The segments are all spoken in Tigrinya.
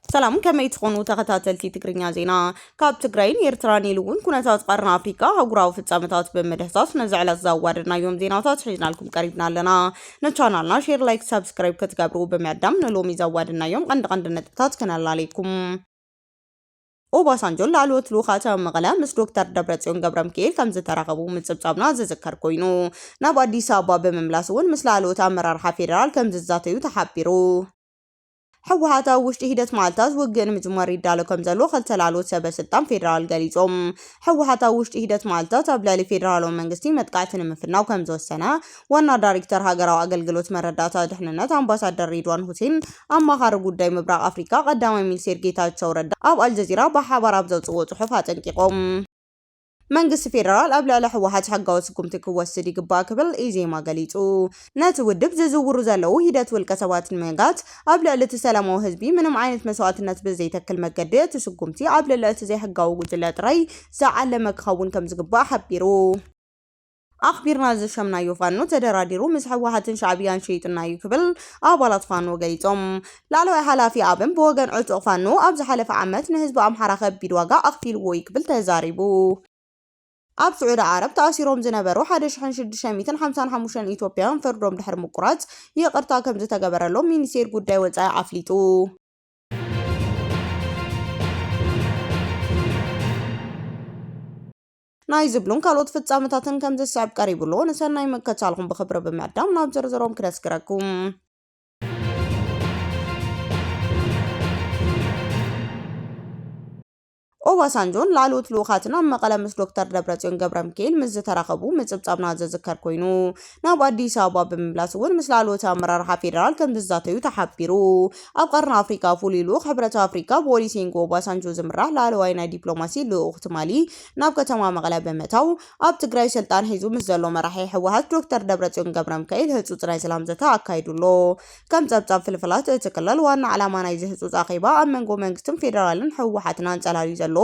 ሰላም፣ ከመይ ትኾኑ ተኸታተልቲ ትግርኛ ዜና? ካብ ትግራይን ኤርትራን ኢሉ እውን ኩነታት ቀርኒ ኣፍሪካ ኣህጉራዊ ፍጻመታት ብምድህሳስ ነዚ ዕለት ዘዋደድናዮም ዜናታት ሒዝናልኩም ቀሪብና ኣለና። ንቻናልና ሼር፣ ላይክ፣ ሳብስክራይብ ክትገብሩ ብምዕዳም ንሎሚ ዘዋደድናዮም ቀንዲ ቀንዲ ነጥብታት ከነላልየኩም። ኦባሳንጆን ላዕለዎት ልኡኻት ኣብ መቐለ ምስ ዶክተር ደብረጽዮን ገብረሚካኤል ከም ዝተራኸቡ ምጽብጻብና ዝዝከር ኮይኑ፣ ናብ ኣዲስ ኣበባ ብምምላስ እውን ምስ ላዕለዎት ኣመራርሓ ፌደራል ከም ዝዛተዩ ተሓቢሩ። ህወሓት ኣብ ውሽጢ ሂደት መዓልታት ውግእ ንምጅማር ይዳሎ ከም ዘሎ ክልተ ላዕለዎት ሰበ ስልጣን ፌደራል ገሊጾም። ህወሓት ኣብ ውሽጢ ሂደት መዓልታት ኣብ ልዕሊ ፌደራላዊ መንግስቲ መጥቃዕቲ ንምፍናው ከም ዝወሰነ ዋና ዳይሬክተር ሃገራዊ ኣገልግሎት መረዳእታ ድሕንነት ኣምባሳደር ሬድዋን ሁሴን፣ ኣማኻሪ ጉዳይ ምብራቕ ኣፍሪካ ቀዳማይ ሚኒስቴር ጌታቸው ረዳ ኣብ ኣልጀዚራ ብሓባር ኣብ ዘውፅዎ ጽሑፍ ኣጠንቂቖም። መንግስቲ ፌደራል ኣብ ልዕሊ ህወሓት ሕጋዊ ስጉምቲ ክወስድ ይግባእ ክብል ኢዜማ ገሊጹ። ነቲ ውድብ ዝዝውሩ ዘለዉ ሂደት ውልቀ ሰባት ንምንጋት ኣብ ልዕሊ እቲ ሰላማዊ ህዝቢ ምንም ዓይነት መስዋእትነት ብዘይተክል መገዲ እቲ ስጉምቲ ኣብ ልዕሊ እቲ ዘይሕጋዊ ጉጅለ ጥራይ ዝዓለመ ክኸውን ከም ዝግባእ ሓቢሩ። ኣኽቢርና ዝሸምናዮ ፋኖ ተደራዲሩ ምስ ህወሓትን ሻዕብያን ሸይጡና እዩ ክብል ኣባላት ፋኖ ገሊጾም። ላዕለዋይ ሓላፊ ኣብን ብወገን ዕጡቕ ፋኖ ኣብ ዝሓለፈ ዓመት ንህዝቢ ኣምሓራ ከቢድ ዋጋ ኣኽፊልዎ እዩ ክብል ተዛሪቡ። ኣብ ስዑዲ ዓረብ ተኣሲሮም ዝነበሩ ሓደ ሽሕን ሽዱሽተ ሚእትን ሓምሳን ሓሙሽተን ኢትዮጵያውያን ፍርዶም ድሕሪ ምቁራጽ ይቕርታ ከም ዝተገበረሎም ሚኒስቴር ጉዳይ ወጻኢ ኣፍሊጡ። ናይ ዝብሉን ካልኦት ፍጻመታትን ከም ዝስዕብ ቀሪቡ ኣሎ። ንሰናይ ምክትታልኩም ብኽብሪ ብምዕዳም ናብ ዝርዝሮም ክነስግረኩም። ኦባሳንጆን ላዕለዎት ልኡኻትን ኣብ መቐለ ምስ ዶክተር ደብረጽዮን ገብረሚካኤል ምስ ዝተራኸቡ ምጽብጻብና ዝዝከር ኮይኑ፣ ናብ ኣዲስ ኣበባ ብምምላስ እውን ምስ ላዕለዎት ኣመራርሓ ፌደራል ከም ዝዛተዩ ተሓቢሩ። ኣብ ቀርኒ ኣፍሪካ ፍሉይ ልኡኽ ሕብረት ኣፍሪካ ብኦሊሴንጎ ኦባሳንጆ ዝምራሕ ላዕለዋይ ናይ ዲፕሎማሲ ልኡኽ ትማሊ ናብ ከተማ መቐለ ብምእታው፣ ኣብ ትግራይ ስልጣን ሒዙ ምስ ዘሎ መራሒ ህወሓት ዶክተር ደብረጽዮን ገብረሚካኤል ህጹጽ ናይ ሰላም ዘተ ኣካይዱ ኣሎ። ከም ጸብጻብ ፍልፍላት እቲ ክልል፣ ዋና ዕላማ ናይዚ ህጹጽ ኣኼባ ኣብ መንጎ መንግስትን ፌደራልን ህወሓትን ኣንጸላልዩ ዘሎ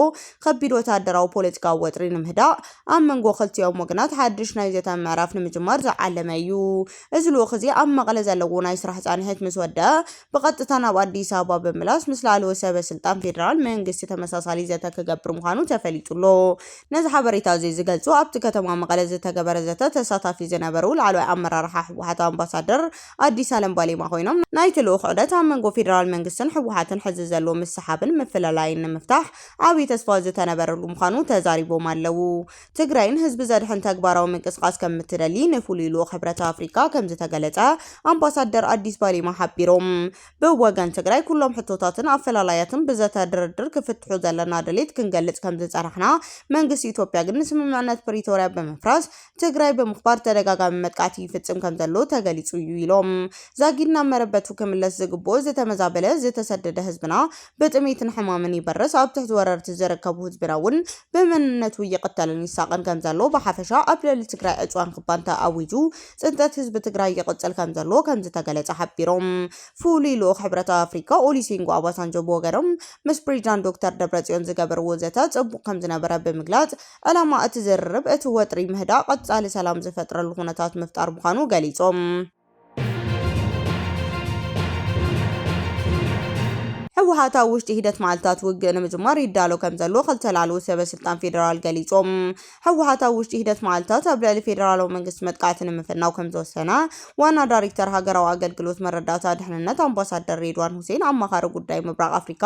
ከቢድ ወታደራዊ ፖለቲካዊ ወጥሪ ንምህዳእ፣ ኣብ መንጎ ክልቲኦም ወገናት ሓድሽ ናይ ዘተ ምዕራፍ ንምጅማር ዝዓለመ እዩ። እዚ ልኡኽ እዚ ኣብ መቐለ ዘለዎ ናይ ስራሕ ጻንሒት ምስ ወደአ፣ ብቐጥታ ናብ ኣዲስ ኣበባ ብምምላስ ምስ ላዕለዎት ሰበ ስልጣን ፌደራል መንግስቲ ተመሳሳሊ ዘተ ክገብር ምዃኑ ተፈሊጡ ኣሎ። ነዚ ሓበሬታ እዚ ዝገልጹ ኣብቲ ከተማ መቐለ ዝተገበረ ዘተ ተሳታፊ ዝነበሩ ላዕለዋይ ኣመራርሓ ህወሓት ኣምባሳደር ኣዲስ ኣለም ባሌማ ኮይኖም፣ ናይቲ ልኡኽ ዑደት ኣብ መንጎ ፌደራል መንግስትን ህወሓትን ሕዚ ዘሎ ምስሓብን ምፍልላይን ንምፍታሕ ዓብዪ ተስፋ ዝተነበረሉ ምዃኑ ተዛሪቦም ኣለዉ። ትግራይን ህዝቢ ዘድሕን ተግባራዊ ምንቅስቃስ ከም እትደሊ ንፍሉይ ልኡኽ ሕብረት ኣፍሪካ ከም ዝተገለጸ ኣምባሳደር ኣዲስ ባሌማ ሓቢሮም። ብወገን ትግራይ ኩሎም ሕቶታትን ኣፈላላያትን ብዘተ ድርድር ክፍትሑ ዘለና ድሌት ክንገልጽ ከም ዝጸናሕና፣ መንግስቲ ኢትዮጵያ ግን ንስምምዕነት ፕሪቶርያ ብምፍራስ ትግራይ ብምኽባር ተደጋጋሚ መጥቃዕቲ ይፍጽም ከም ዘሎ ተገሊጹ እዩ ኢሎም። ዛጊድ ናብ መረበቱ ክምለስ ዝግብኦ ዝተመዛበለ ዝተሰደደ ህዝብና ብጥሜትን ሕማምን ይበርስ፣ ኣብ ትሕቲ ወረርቲ ዝርከቡ ህዝብና እውን ብመንነቱ ይቕተልን ይሳቐን ከም ዘሎ፣ ብሓፈሻ ኣብ ልዕሊ ትግራይ ዕፅዋን ክባን ተኣዊጁ ፅንተት ህዝቢ ትግራይ ይቕፅል ከም ዘሎ ከም ዝተገለጸ ሓቢሮም። ፍሉይ ልኡኽ ሕብረት ኣፍሪካ ኦሊሴንጎ ኣባሳንጆ ብወገኖም ምስ ፕሬዚዳንት ዶክተር ደብረጽዮን ዝገበርዎ ዘተ ጽቡቕ ከም ዝነበረ ብምግላጽ፣ ዕላማ እቲ ዝርርብ እቲ ወጥሪ ምህዳእ ቀጻሊ ሰላም ዝፈጥረሉ ኩነታት ምፍጣር ምዃኑ ገሊጾም። ህወሓት ኣብ ውሽጢ ሂደት መዓልታት ውግእ ንምጅማር ይዳሎ ከም ዘሎ ክልተ ላዕለዎት ሰበ ስልጣን ፌደራል ገሊጾም። ህወሓት ኣብ ውሽጢ ሂደት መዓልታት ኣብ ልዕሊ ፌደራላዊ መንግስቲ መጥቃዕቲ ንምፍናው ከም ዝወሰነ ዋና ዳይሬክተር ሃገራዊ ኣገልግሎት መረዳእታ ድሕንነት ኣምባሳደር ሬድዋን ሁሴን፣ ኣማኻሪ ጉዳይ ምብራቕ ኣፍሪካ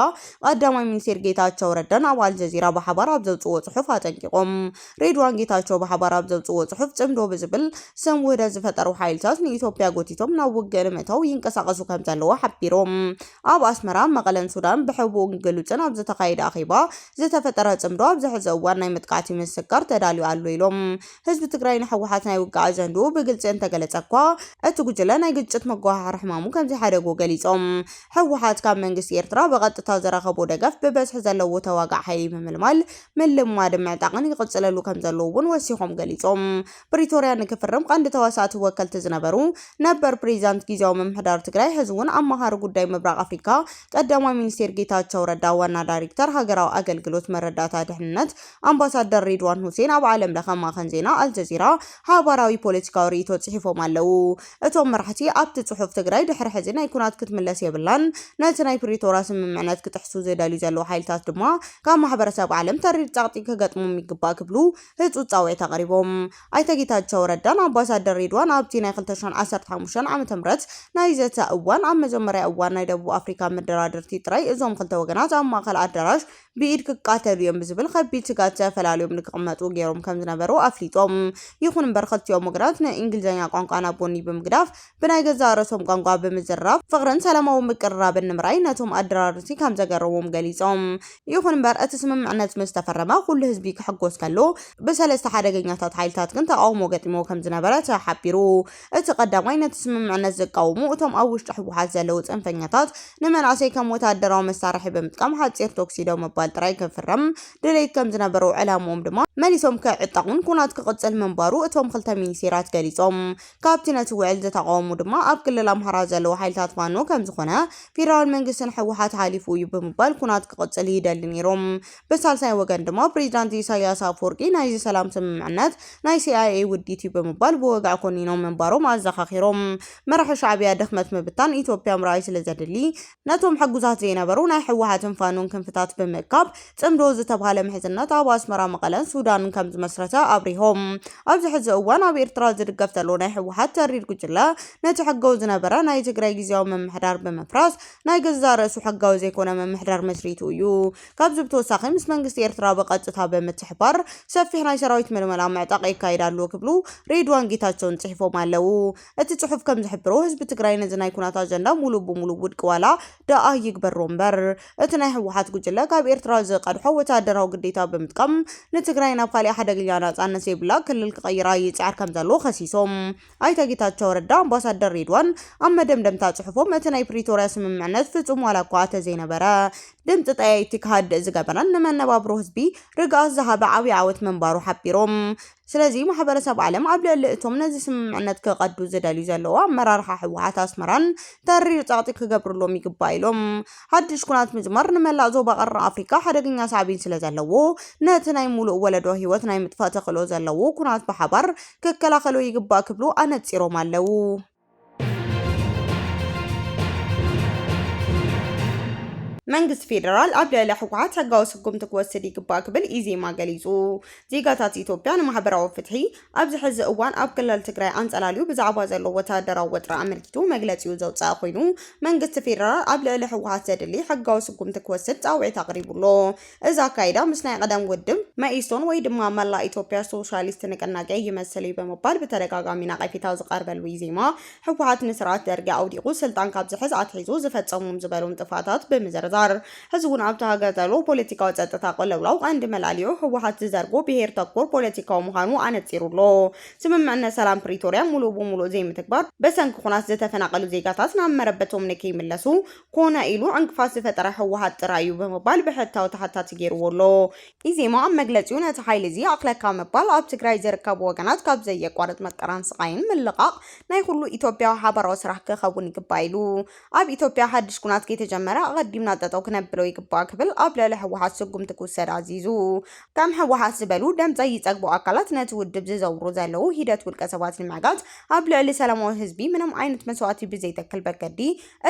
ቀዳማይ ሚኒስቴር ጌታቸው ረዳን ኣብ ኣልጀዚራ ብሓባር ኣብ ዘውፅዎ ጽሑፍ ኣጠንቂቖም። ሬድዋን ጌታቸው ብሓባር ኣብ ዘውፅዎ ጽሑፍ፣ ጽምዶ ብዝብል ስም ውህደት ዝፈጠሩ ሓይልታት ንኢትዮጵያ ጎቲቶም ናብ ውግእ ንምእታው ይንቀሳቐሱ ከም ዘለዉ ሓቢሮም። ኣብ ኣስመራ፣ መቐለን ሱዳን ብሕቡእን ግሉጽን ኣብ ዝተኻየደ ኣኼባ ዝተፈጠረ ጽምዶ ኣብዚ ሕዚ እዋን ናይ መጥቃዕቲ ምስካር ተዳልዩ ኣሎ ኢሎም። ህዝቢ ትግራይ ንህወሓት ናይ ውግእ ኣጀንድኡ ብግልጺ እንተገለጸ እኳ፣ እቲ ጉጅለ ናይ ግጭት መጓሓሕሪ ሕማሙ ከም ዘይሓደጎ ገሊጾም። ህወሓት ካብ መንግስቲ ኤርትራ ብቐጥታ ዝረኸቦ ደገፍ ብበዝሒ ዘለዎ ተዋጋእ ሓይሊ ምምልማል፣ ምልማድን ምዕጣቕን ይቕጽለሉ ከም ዘለዉ እውን ወሲኾም ገሊጾም። ፕሪቶርያ ንክፍርም ቀንዲ ተዋሳእቲ ወከልቲ ዝነበሩ ነበር ፕሬዚዳንት ግዝያዊ ምምሕዳር ትግራይ፣ ሕዚ እውን ኣማኻሪ ጉዳይ ምብራቕ ኣፍሪካ ቀዳማይ ሚኒስቴር ጌታቸው ረዳ ዋና ዳይሬክተር ሃገራዊ ኣገልግሎት መረዳእታ ድሕንነት ኣምባሳደር ሬድዋን ሁሴን ኣብ ዓለም ለኸ ማኸን ዜና ኣልጀዚራ ሓባራዊ ፖለቲካዊ ርእይቶ ጽሒፎም ኣለዉ። እቶም መራሕቲ ኣብቲ ጽሑፍ፣ ትግራይ ድሕሪ ሕዚ ናይ ኩናት ክትምለስ የብላን፣ ነቲ ናይ ፕሪቶርያ ስምምዕነት ክጥሕሱ ዝደልዩ ዘለዉ ሓይልታት ድማ ካብ ማሕበረሰብ ዓለም ተሪር ጸቕጢ ክገጥሞም ይግባእ ክብሉ ህጹጽ ጻውዒት ኣቕሪቦም። ኣይተ ጌታቸው ረዳን ኣምባሳደር ሬድዋን ኣብቲ ናይ ክልተ ሽሕን ዓሰርተ ሓሙሽተን ዓመተ ምህረት ናይ ዘተ እዋን፣ ኣብ መጀመርያ እዋን ናይ ደቡብ ኣፍሪካ መደራደርቲ ጥራይ እዞም ክልተ ወገናት ኣብ ማእከል ኣዳራሽ ብኢድ ክቃተሉ እዮም ብዝብል ከቢድ ስጋት ተፈላልዮም ንክቕመጡ ገይሮም ከም ዝነበሩ ኣፍሊጦም። ይኹን እምበር ክልቲኦም ወገናት ንእንግሊዝኛ ቋንቋ ናብ ጎኒ ብምግዳፍ ብናይ ገዛእ ርእሶም ቋንቋ ብምዝራብ ፍቕርን ሰላማዊ ምቅርራብን ንምርኣይ ነቶም ኣደራደርቲ ከም ዘገረሞም ገሊጾም። ይኹን እምበር እቲ ስምምዕነት ምስ ተፈረመ ኩሉ ህዝቢ ክሕጎስ ከሎ ብሰለስተ ሓደገኛታት ሓይልታት ግን ተቓውሞ ገጢሞ ከም ዝነበረ ተሓቢሩ። እቲ ቀዳማይ ነቲ ስምምዕነት ዝቃወሙ እቶም ኣብ ውሽጢ ህወሓት ዘለዉ ጽንፈኛታት ንመናእሰይ ከም ወታደራዊ መሳርሒ ብምጥቃም ሓጺር ተኩሲ ደው ምባል ጥራይ ክፍረም ድሌት ከም ዝነበሮ ዕላምኦም ድማ መሊሶም ክዕጠቑን ኩናት ክቕጽል ምንባሩ እቶም ክልተ ሚኒስቴራት ገሊጾም። ካብቲ ነቲ ውዕል ዝተቓወሙ ድማ ኣብ ክልል ኣምሓራ ዘለዉ ሓይልታት ፋኖ ከም ዝኾነ ፌደራል መንግስትን ህወሓት ሓሊፉ እዩ ብምባል ኩናት ክቕጽል ይደሊ ነይሮም። ብሳልሳይ ወገን ድማ ፕሬዚዳንት ኢሳያስ ኣፈወርቂ ናይዚ ሰላም ስምምዕነት ናይ ሲ ኣይ ኤ ውዲት እዩ ብምባል ብወግዒ ኮኒኖም ምንባሮም ኣዘኻኺሮም። መራሒ ሻዕቢያ ድኽመት ምብታን ኢትዮጵያ ምርኣይ ስለ ዘድሊ ነቶም ሕጉሳት ዘይነበሩ ናይ ህወሓትን ፋኖን ክንፍታት ብምእካብ ጽምዶ ዝተባህለ ምሕዝነት ኣብ ኣስመራ፣ መቐለን ሱዳንን ከም ዝመስረተ ኣብሪሆም። ኣብዚ ሕዚ እዋን ኣብ ኤርትራ ዝድገፍ ዘሎ ናይ ህወሓት ተሪር ጉጅለ ነቲ ሕጋዊ ዝነበረ ናይ ትግራይ ግዝያዊ ምምሕዳር ብምፍራስ ናይ ገዛእ ርእሱ ሕጋዊ ዘይኮነ ምምሕዳር መስሪቱ እዩ። ካብዚ ብተወሳኺ ምስ መንግስቲ ኤርትራ ብቐጥታ ብምትሕባር ሰፊሕ ናይ ሰራዊት ምልመላ ምዕጣቕ የካይድ ኣሎ ክብሉ ሬድዋን ጌታቸውን ጽሒፎም ኣለዉ። እቲ ጽሑፍ ከም ዝሕብሮ ህዝቢ ትግራይ ነዚ ናይ ኩናት ኣጀንዳ ሙሉእ ብሙሉእ ውድቂ ዋላ ደኣ ይግበሮ እምበር፣ እቲ ናይ ህወሓት ጉጅለ ካብ ኤርትራ ዝቐድሖ ወታደራዊ ግዴታ ብምጥቃም ንትግራይ ናብ ካሊእ ሓደገኛ ናጻነት ዘይብላ ክልል ክቐይራ ይጽዕር ከም ዘሎ ከሲሶም። ኣይተ ጌታቸው ረዳ ኣምባሳደር ሬድዋን ኣብ መደምደምታ ጽሑፎም እቲ ናይ ፕሪቶርያ ስምምዕነት ፍጹም ዋላ እኳ ተዘይነበረ ድምፂ ጠያይቲ ክሃድእ ዝገበረን ንመነባብሮ ህዝቢ ርግኣት ዝሃበ ዓብዪ ዓወት ምንባሩ ሓቢሮም። ስለዚ ማሕበረሰብ ዓለም ኣብ ልዕሊ እቶም ነዚ ስምምዕነት ክቐዱ ዝደልዩ ዘለዉ ኣመራርሓ ህወሓት ኣስመራን ተሪር ጸቕጢ ክገብርሎም ይግባእ ኢሎም። ሓድሽ ኩናት ምጅማር ንመላእ ዞባ ቀርኒ ኣፍሪካ ሓደገኛ ሳዕቤን ስለ ዘለዎ ነቲ ናይ ሙሉእ ወለዶ ህይወት ናይ ምጥፋእ ተኽእሎ ዘለዎ ኩናት ብሓባር ክከላኸሎ ይግባእ ክብሉ ኣነጺሮም ኣለዉ። መንግስቲ ፌደራል ኣብ ልዕሊ ህወሓት ሕጋዊ ስጉምቲ ክወስድ ይግባእ ክብል ኢዜማ ገሊጹ። ዜጋታት ኢትዮጵያ ንማሕበራዊ ፍትሒ ኣብዚ ሕዚ እዋን ኣብ ክልል ትግራይ ኣንጸላልዩ ብዛዕባ ዘሎ ወታደራዊ ወጥሪ ኣመልኪቱ መግለጺኡ ዘውጸኣ ኮይኑ፣ መንግስቲ ፌደራል ኣብ ልዕሊ ህወሓት ዘድሊ ሕጋዊ ስጉምቲ ክወስድ ጻውዒት ኣቕሪቡ ኣሎ። እዚ ኣካይዳ ምስ ናይ ቀደም ውድብ መኢሶን ወይ ድማ መላእ ኢትዮጵያ ሶሻሊስት ንቅናቄ ይመስል እዩ ብምባል ብተደጋጋሚ ነቐፌታ ዝቐርበሉ ኢዜማ፣ ህወሓት ንስርዓት ደርጊ ኣውዲቑ ስልጣን ካብ ዝሕዝ ኣትሒዙ ዝፈጸሞም ዝበሎም ጥፋታት ብምዝርዛር፣ ሕዚ እውን ኣብቲ ሃገር ዘሎ ፖለቲካዊ ጸጥታ ቅልውላው ቀንዲ መላልዮ ህወሓት ዝዘርጎ ብሄር ተኮር ፖለቲካዊ ምዃኑ ኣነጺሩ ኣሎ። ስምምዕነት ሰላም ፕሪቶርያ ሙሉእ ብሙሉእ ዘይምትግባር፣ ብሰንኪ ኩናት ዝተፈናቐሉ ዜጋታት ናብ መረበቶም ንከይምለሱ ኮነ ኢሉ ዕንቅፋት ዝፈጠረ ህወሓት ጥራይ እዩ ብምባል ብሕታዊ ተሓታቲ ገይርዎ ኣሎ። ኢዜማ ኣብ መግለጺኡ ነቲ ሓይሊ እዚ ኣኽለካ ምባል ኣብ ትግራይ ዝርከቡ ወገናት ካብ ዘየቋርጥ መከራን ስቓይን ምልቓቕ ናይ ኩሉ ኢትዮጵያዊ ሓባራዊ ስራሕ ክኸውን ይግባእ ኢሉ። ኣብ ኢትዮጵያ ሓድሽ ኩናት ከይተጀመረ ኣቐዲምና ጠጠው ክነብሎ ይግባእ ክብል ኣብ ልዕሊ ህወሓት ስጉምቲ ክውሰድ ኣዚዙ። ከም ህወሓት ዝበሉ ደም ዘይጸግቡ ኣካላት ነቲ ውድብ ዝዘውሩ ዘለዉ ሂደት ውልቀ ሰባት ንምዕጋት ኣብ ልዕሊ ሰላማዊ ህዝቢ ምንም ዓይነት መስዋእቲ ብዘይተክል በገዲ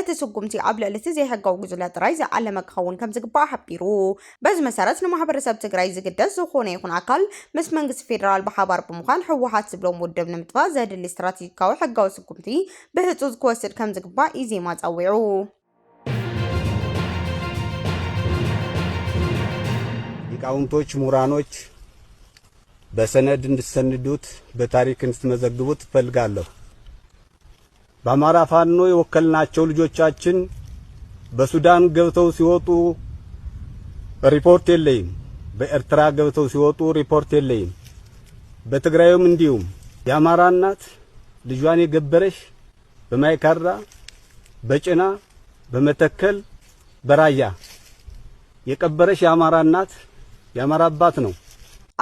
እቲ ስጉምቲ ኣብ ልዕሊ እቲ ዘይሕጋዊ ጉጅለ ጥራይ ዝዓለመ ክኸውን ከም ዝግባእ ሓቢሩ። በዚ መሰረት ንማሕበረሰብ ትግራይ ዝግደስ ዝኾነ ይኹን ኣካል ምስ መንግስቲ ፌደራል ብሓባር ብምዃን ህወሓት ዝብሎም ውድብ ንምጥፋእ ዘድሊ ስትራቴጂካዊ ሕጋዊ ስጉምቲ ብህፁፅ ክወስድ ከም ዝግባእ ኢዜማ ጸዊዑ። ሊቃውንቶች፣ ምሁራኖች በሰነድ እንድትሰንዱት በታሪክ እንድትመዘግቡት እፈልጋለሁ። በአማራ ፋኖ የወከልናቸው ልጆቻችን በሱዳን ገብተው ሲወጡ ሪፖርት የለይም። በኤርትራ ገብተው ሲወጡ ሪፖርት የለይም። በትግራዩም እንዲሁም የአማራ እናት ልጇን የገበረሽ በማይካድራ፣ በጭና፣ በመተከል፣ በራያ የቀበረሽ የአማራ እናት የአማራ አባት ነው።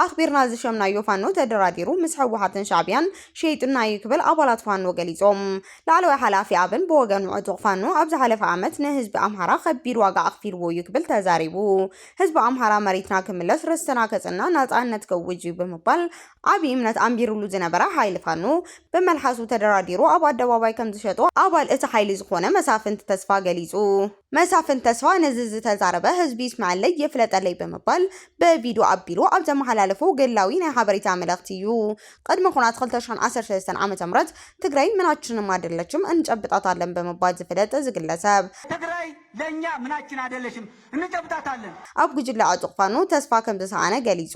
ኣኽቢርና ዝሸምናዮ ፋኖ ተደራዲሩ ምስ ህወሓትን ሻዕቢያን ሸይጡና እዩ ክብል ኣባላት ፋኖ ገሊጾም። ላዕለዋይ ሓላፊ ኣብን ብወገኑ ዕጡቕ ፋኖ ኣብ ዝሓለፈ ዓመት ንህዝቢ ኣምሓራ ከቢድ ዋጋ ኣኽፊልዎ እዩ ክብል ተዛሪቡ። ህዝቢ ኣምሓራ መሬትና ክምለስ፣ ርስትና ከጽና፣ ናጻነት ከውጅ እዩ ብምባል ዓቢ እምነት ኣንቢሩሉ ዝነበረ ሓይሊ ፋኖ ብመልሓሱ ተደራዲሩ ኣብ ኣደባባይ ከም ዝሸጦ ኣባል እቲ ሓይሊ ዝኾነ መሳፍንቲ ተስፋ ገሊጹ። መሳፍን ተስፋ ነዚ ዝተዛረበ ህዝቢ ይስምዐለይ ይፍለጠለይ ብምባል ብቪድዮ ኣቢሉ ኣብ ዘመሓላለፎ ግላዊ ናይ ሓበሬታ መልእኽቲ እዩ። ቅድሚ ኹናት ክልተ ሽሕን ዓሰርተ ሰለስተን ዓመተ ምህረት ትግራይ ምናችንም አይደለችም፣ እንጨብጣታለን ብምባል ዝፍለጥ እዚ ግለሰብ፣ ትግራይ ለእኛ ምናችን አይደለችም፣ እንጨብጣታለን። ኣብ ጉጅለ ዕጡቕ ፋኖ ተስፋ ከም ዝሰኣነ ገሊጹ።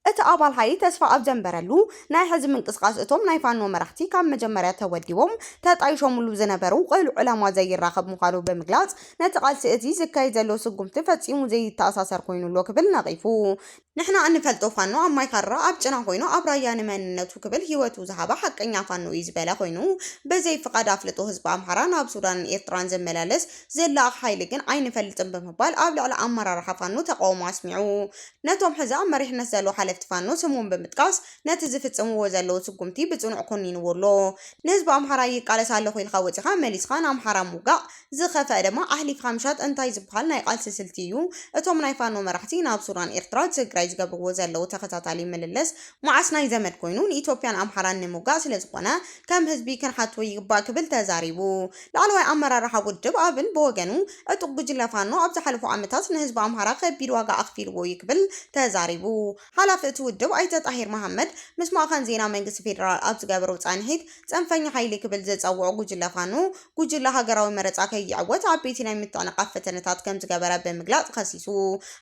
እቲ ኣባል ሓይሊ ተስፋ ኣብ ዘንበረሉ ናይ ሕዚ ምንቅስቃስ እቶም ናይ ፋኖ መራሕቲ ካብ መጀመርያ ተወዲቦም ተጣይሾምሉ ዝነበሩ ቅሉዕ ዕላማ ዘይራኸብ ምዃኑ ብምግላጽ፣ ነቲ ቃልሲ እቲ ዝካየድ ዘሎ ስጉምቲ ፈጺሙ ዘይተኣሳሰር ኮይኑ ኣሎ ክብል ነቒፉ። ንሕና እንፈልጦ ፋኖ ኣብ ማይ ካራ ኣብ ጭና ኮይኑ ኣብ ራያ ንመንነቱ ክብል ህይወቱ ዝሃበ ሓቀኛ ፋኖ እዩ ዝበለ ኮይኑ፣ ብዘይ ፍቓድ ኣፍልጦ ህዝቢ ኣምሓራ ናብ ሱዳንን ኤርትራን ዝመላለስ ዝለኣኽ ሓይሊ ግን ኣይንፈልጥን ብምባል ኣብ ልዕሊ ኣመራርሓ ፋኖ ተቃውሞ ኣስሚዑ። ነቶም ሕዚ ኣብ መሪሕነት ዘለዉ ሓለፍቲ ፋኖ ስሞም ብምጥቃስ ነቲ ዝፍጽምዎ ዘለዉ ስጉምቲ ብጽኑዕ ኮኒንዎ ኣሎ። ንህዝቢ ኣምሓራ ይቃለስ ኣለኹ ኢልካ ወጺኻ መሊስካ ንኣምሓራ ምውጋእ፣ ዝኸፍአ ድማ ኣሕሊፍካ ምሻጥ እንታይ ዝበሃል ናይ ቃልሲ ስልቲ እዩ? እቶም ናይ ፋኖ መራሕቲ ናብ ሱዳን፣ ኤርትራ፣ ትግራይ ዝገብርዎ ዘለዉ ተኸታታሊ ምልልስ መዓስ ናይ ዘመድ ኮይኑ ንኢትዮጵያን ኣምሓራን ንምውጋእ ስለ ዝኾነ ከም ህዝቢ ክንሓቶ ይግባእ ክብል ተዛሪቡ። ላዕለዋይ ኣመራርሓ ውድብ ኣብን ብወገኑ ዕጡቕ ጉጅለ ፋኖ ኣብ ዝሓለፉ ዓመታት ንህዝቢ ኣምሓራ ከቢድ ዋጋ ኣኽፊልዎ እዩ ክብል ተዛሪቡ። ሓላፊ እቲ ውድብ ኣይተ ጣሂር መሃመድ ምስ ማእኸን ዜና መንግስቲ ፌደራል ኣብ ዝገበሮ ጻንሒት፣ ጽንፈኛ ሓይሊ ክብል ዝጸውዖ ጉጅለ ፋኖ፣ ጉጅለ ሃገራዊ መረጻ ከይዕወት ዓበይቲ ናይ ምትዕንቓፍ ፈተነታት ከም ዝገበረ ብምግላጽ ከሲሱ።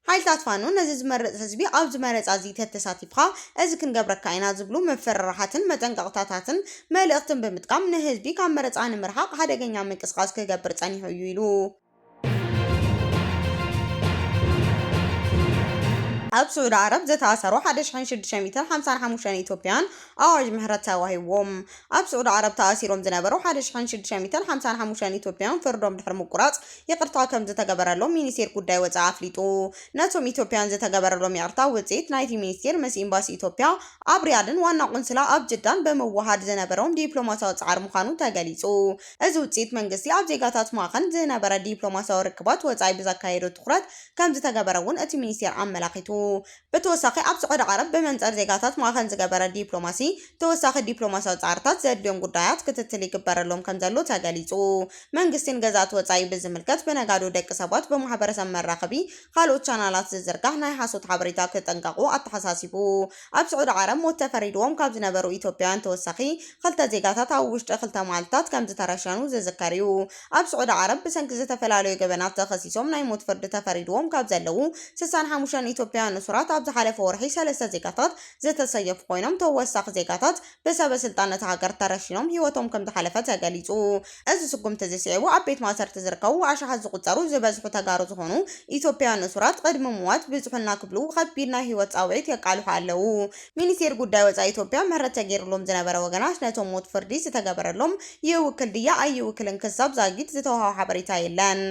ሓይልታት ፋኖ ነዚ ዝመርጽ ህዝቢ ኣብዚ መረጻ እዚ ተተሳቲፍካ እዚ ክንገብረካ ኢና ዝብሉ ምፍርራሓትን መጠንቀቕታታትን መልእኽትን ብምጥቃም ንህዝቢ ካብ መረጻ ንምርሓቕ ሓደገኛ ምንቅስቓስ ክገብር ጸኒሑ እዩ ኢሉ። ኣብ ስዑዲ ዓረብ ዝተኣሰሩ ሓደ ሽሕን ሽዱሽተ ሚእትን ሓምሳን ሓሙሽተን ኢትዮጵያን ኣዋጅ ምህረት ተዋሂብዎም። ኣብ ስዑዲ ዓረብ ተኣሲሮም ዝነበሩ ሓደ ሽሕን ሽዱሽተ ሚእትን ሓምሳን ሓሙሽተን ኢትዮጵያን ፍርዶም ድሕሪ ምቁራጽ ይቕርታ ከም ዝተገበረሎም ሚኒስቴር ጉዳይ ወጻኢ ኣፍሊጡ። ነቶም ኢትዮጵያን ዝተገበረሎም ይቕርታ ውጽኢት ናይቲ ሚኒስቴር ምስ ኤምባሲ ኢትዮጵያ ኣብ ሪያድን ዋና ቆንስላ ኣብ ጅዳን ብምውሃድ ዝነበሮም ዲፕሎማሲያዊ ጻዕሪ ምዃኑ ተገሊጹ። እዚ ውጽኢት መንግስቲ ኣብ ዜጋታት ማእኸል ዝነበረ ዲፕሎማሲያዊ ርክባት ወጻኢ ብዘካየዶ ትኹረት ከም ዝተገበረ እውን እቲ ሚኒስቴር ኣመላኺቱ። ብተወሳኺ ኣብ ስዑዲ ዓረብ ብመንጽር ዜጋታት ማእኸል ዝገበረ ዲፕሎማሲ ተወሳኺ ዲፕሎማሲያዊ ጻዕርታት ዘድልዮም ጉዳያት ክትትል ይግበረሎም ከም ዘሎ ተገሊጹ። መንግስቲ ንገዛእቲ ወጻኢ ብዝምልከት ብነጋዶ ደቂ ሰባት ብማሕበረሰብ መራኸቢ ካልኦት ቻናላት ዝዝርጋሕ ናይ ሓሶት ሓበሬታ ክጥንቀቑ ኣተሓሳሲቡ። ኣብ ስዑዲ ዓረብ ሞት ተፈሪድዎም ካብ ዝነበሩ ኢትዮጵያውያን ተወሳኺ ክልተ ዜጋታት ኣብ ውሽጢ ክልተ መዓልታት ከም ዝተረሸኑ ዝዝከር እዩ። ኣብ ስዑዲ ዓረብ ብሰንኪ ዝተፈላለዩ ገበናት ተኸሲሶም ናይ ሞት ፍርዲ ተፈሪድዎም ካብ ዘለዉ ስሳን ሓሙሽተን ኢትዮጵያውያን እሱራት ኣብ ዝሓለፈ ወርሒ ሰለስተ ዜጋታት ዝተሰየፉ ኮይኖም ተወሳኺ ዜጋታት ብሰበ ስልጣን ነታ ሃገር ተረሺኖም ህይወቶም ከም ዝሓለፈ ተገሊጹ። እዚ ስጉምቲ እዚ ስዒቡ ኣብ ቤት ማእሰርቲ ዝርከቡ ኣሽሓት ዝቑጸሩ ዝበዝሑ ተጋሩ ዝኾኑ ኢትዮጵያውያን እሱራት ቅድሚ ምዋት ብጽሑልና ክብሉ ከቢድ ናይ ህይወት ጻውዒት የቃልሑ ኣለዉ። ሚኒስቴር ጉዳይ ወጻኢ ኢትዮጵያ ምህረት ተገይሩሎም ዝነበረ ወገናት ነቶም ሞት ፍርዲ ዝተገበረሎም ይውክል ድያ ኣይውክልን ክሳብ ዛጊት ዝተዋህበ ሓበሬታ የለን።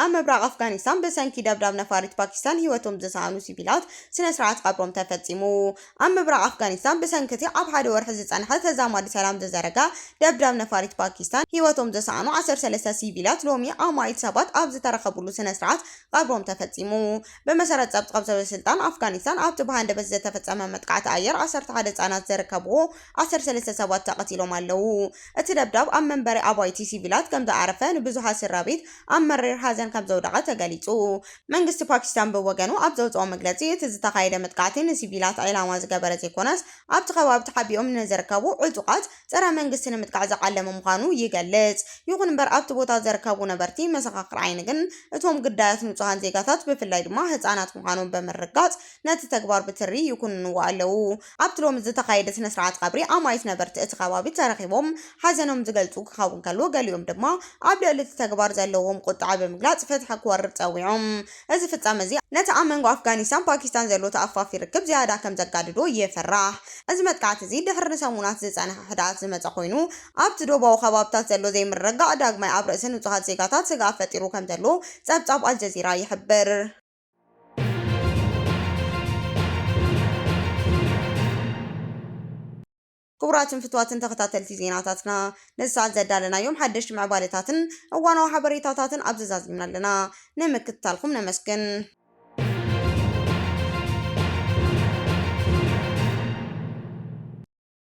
ኣብ ምብራቕ ኣፍጋኒስታን ብሰንኪ ደብዳብ ነፋሪት ፓኪስታን ህይወቶም ዝሰኣኑ ሲቪላት ስነ ስርዓት ቀብሮም ተፈጺሙ። ኣብ ምብራቕ ኣፍጋኒስታን ብሰንኪ እቲ ኣብ ሓደ ወርሒ ዝጸንሐ ተዛማዲ ሰላም ዝዘረጋ ደብዳብ ነፋሪት ፓኪስታን ህይወቶም ዝሰኣኑ ዓሰርተ ሰለስተ ሲቪላት ሎሚ ኣማኢት ሰባት ኣብ ዝተረኸብሉ ስነ ስርዓት ቀብሮም ተፈጺሙ። ብመሰረት ጸብጻብ ሰበ ስልጣን ኣፍጋኒስታን ኣብቲ ብሃንደበት ዝተፈጸመ መጥቃዕቲ ኣየር ዓሰርተ ሓደ ህጻናት ዝርከብዎ ዓሰርተ ሰለስተ ሰባት ተቐቲሎም ኣለዉ። እቲ ደብዳብ ኣብ መንበሪ ኣባይቲ ሲቪላት ከም ዝዓረፈ ንብዙሓት ስድራ ቤት ኣብ መሪር ሓዘን ከም ዘውደቐ ተገሊጹ። መንግስቲ ፓኪስታን ብወገኑ ኣብ ዘውጽኦ መግለጺ፣ እቲ ዝተኻየደ መጥቃዕቲ ንሲቪላት ዒላማ ዝገበረ ዘይኮነስ፣ ኣብቲ ከባቢ ተሓቢኦም ንዝርከቡ ዕጡቓት ጸረ መንግስቲ ንምጥቃዕ ዝዓለመ ምዃኑ ይገልጽ። ይኹን እምበር ኣብቲ ቦታ ዝርከቡ ነበርቲ መሰኻኽር ዓይኒ ግን እቶም ግዳያት ንጹሃን ዜጋታት ብፍላይ ድማ ህጻናት ምዃኖም ብምርግጋጽ ነቲ ተግባር ብትሪ ይኩንንዎ ኣለዉ። ኣብቲ ሎሚ ዝተኻየደ ስነ ስርዓት ቀብሪ ኣማኢት ነበርቲ እቲ ከባቢ ተረኺቦም ሓዘኖም ዝገልጹ ክኸውን ከሎ ገሊኦም ድማ ኣብ ልዕሊ እቲ ተግባር ዘለዎም ቁጥዐ ብምግላጽ ጽፍሕቲ ክወርድ ጸዊዖም። እዚ ፍጻመ እዚ ነቲ ኣብ መንጎ ኣፍጋኒስታን ፓኪስታን ዘሎ ተኣፋፊ ርክብ ዝያዳ ከም ዘጋድዶ የፈራህ። እዚ መጥቃዕቲ እዚ ድሕሪ ንሰሙናት ዝጸንሐ ህድኣት ዝመጸ ኮይኑ፣ ኣብቲ ዶባዊ ከባብታት ዘሎ ዘይምርግጋእ ዳግማይ ኣብ ርእሲ ንጹሃት ዜጋታት ስግኣት ፈጢሩ ከም ዘሎ ጸብጻብ ኣልጀዚራ ይሕብር። ክቡራትን ፍትዋትን ተኸታተልቲ ዜናታትና፣ ነዚ ሰዓት ዘዳለናዮም ሓደሽቲ ምዕባለታትን እዋናዊ ሓበሬታታትን ኣብዚ ዛዚምና ኣለና። ንምክትታልኩም ነመስግን።